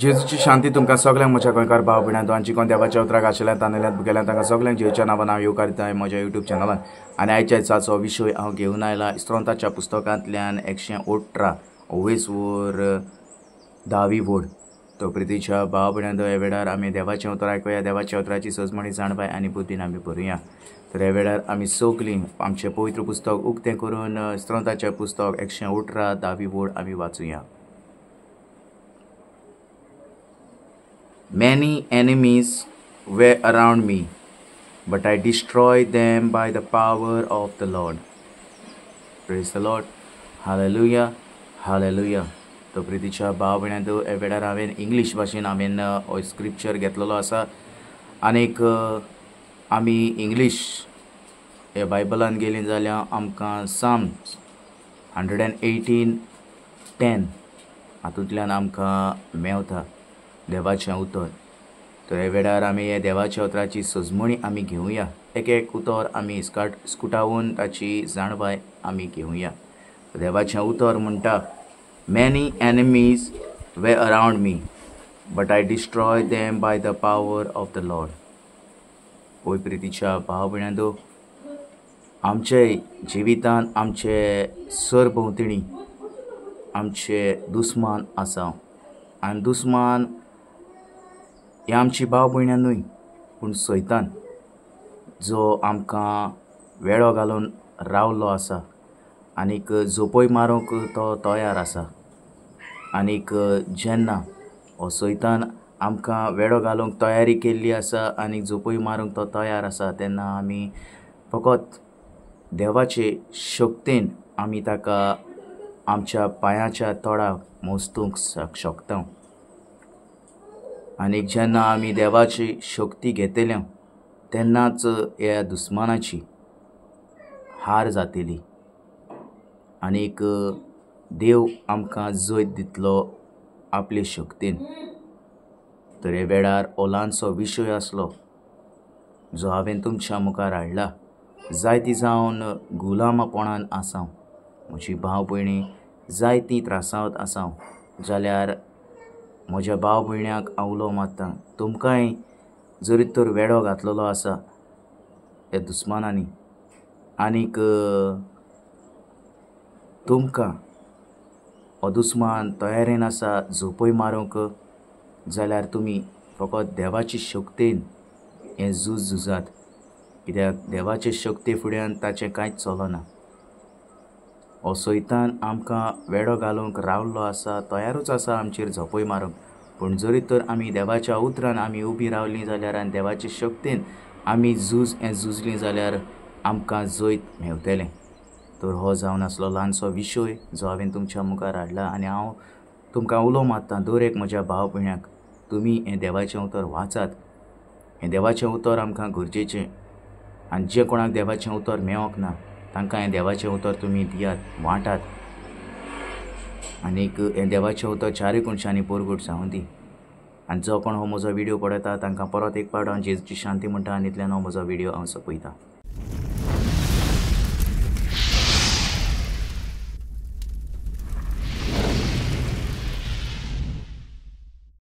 जेजूची शांती तुमकां सगळ्यांक म्हज्या गोंयकार भाव भयणांनो आनी कोण देवाच्या उतराक आशिल्ल्यान तांदल्यात भुकेल्यान तांकां सगळ्यांक जेजूच्या नांवान हांव येवकार दिता म्हज्या युट्यूब चॅनलान. आनी आयच्या दिसाचो विशय हांव घेवन आयला इस्त्रोंताच्या पुस्तकांतल्यान 118 ओवेस वर 10वी वोड. तो प्रितीच्या भाव भयणांनो ह्या वेळार आमी देवाचें उतर आयकुया, देवाच्या उतराची सजमणी जाणवाय आनी बुद्दीन आमी भरुया. तर ह्या वेळार आमी सगळीं आमचें पवित्र पुस्तक उक्तें करून इस्त्रोंताचें पुस्तक 118 10वी वोड आमी वाचुया. Many enemies were around me, but I destroyed them by the power of the Lord. Praise the Lord. Hallelujah. Hallelujah. तो प्रितीच्या भाव भयणांनो ह्या वेळार हांवें इंग्लीश भाशेन हांवें हो स्क्रिप्चर घेतलेलो आसा. आनीक आमी इंग्लीश ह्या बायबलान गेलीं जाल्यार आमकां Psalms 118:10 हातूंतल्यान आमकां मेवता देवाचें उतर. तर ह्या वेळार आमी ह्या देवाच्या उतराची सजमणी आमी घेवया, एक एक उतर आमी स्कुटावन ताची जाणवाय आमी घेवया. देवाचें उतर म्हणटा, Many enemies were around me, but I destroyed them by the power of the Lord. होय प्रितीच्या भाव भयणांनो, आमचे जिवितान आमचे सरभोंवतणी आमचे दुस्मान आसा. आनी दुस्मान हे आमची भाव भयणां न्हय, पूण सैतान जो आमकां वेळो घालून रावलो आसा आनीक झोपय मारूंक तो तयार आसा. आनीक जेन्ना हो सैतान आमकां वेळो घालूंक तयारी केल्ली आसा आनी झोपय मारूंक तो तयार आसा, तेन्ना आमी फकत देवाचे शक्तेन आमी ताका आमच्या पांयाच्या तोडाक मोस्तूंक शकता. आनीक जेन्ना आमी देवाची शक्ती घेतले तेन्नाच ह्या दुस्मानाची हार जातली आनीक देव आमकां जैत दितलो आपले शक्तीन. तर ह्या वेळार हो ल्हानसो विशय आसलो जो हांवें तुमच्या मुखार हाडला. जायती जावन गुलामपणान आसा म्हजी भाव भयणी, जायती त्रासांत आसा जाल्यार म्हज्या भाव भयण्याक हांव उलो मारता, तुमकांय जरी तर वेडो घातलेलो आसा ह्या दुस्मानांनी आनीक तुमकां हो दुस्मान तयारेन आसा झोपय मारूंक, जाल्यार तुमी फकत देवाची शक्तेन हें झूज झुजात, कित्याक देवाचे शक्ते फुड्यान ताचें कांयच चलना. हो सैतान आमकां वेडो घालूंक रावल्लो आसा, तयारूच आसा आमचेर झोपय मारूंक, पूण जरी तर आमी देवाच्या उतरान आमी उबी रावलीं जाल्यार आनी देवाचे शक्तेन आमी झूज हें झुजलीं जाल्यार आमकां जैत मेवतलें. तर हो जावन आसलो ल्हानसो विशय जो हांवें तुमच्या मुखार हाडला. आनी हांव तुमकां उलो मारता दर एक म्हज्या भाव भयण्याक, तुमी हें देवाचें उतर वाचात. हें देवाचें उतर आमकां गरजेचें आनी जे कोणाक देवाचें उतर मेवोंक ना तांकां हें देवाचें उतर तुमी दियात, वांटात आनीक हें देवाचें उतर चारूय कोनशांनी परगट जावं दी. आनी जो कोण हो म्हजो व्हिडियो पळयता तांकां परत एक पावट हांव जेजूची शांती म्हणटा आनी इतल्यान हो म्हजो व्हिडियो हांव सोंपयता.